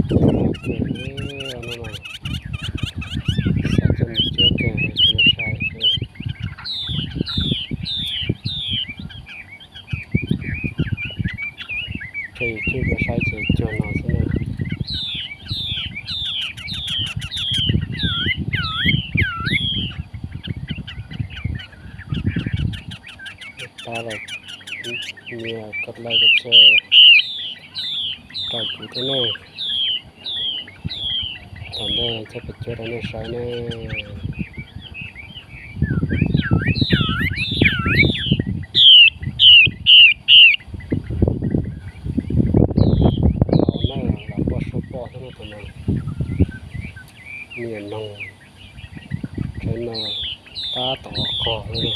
Kawg no mas, xav coj mus cuab kawg, cov no sai xwb. Ces YouTube saib ces cuag no xwb na. Tab lawm, nias like, subscribe rau kuv thiab nawb. Tom ntej coj pes cuab rau nej saib nawb. Los nawb, los poj suab poj thiab no, tus no niam noog tsev no tab tom qog li na.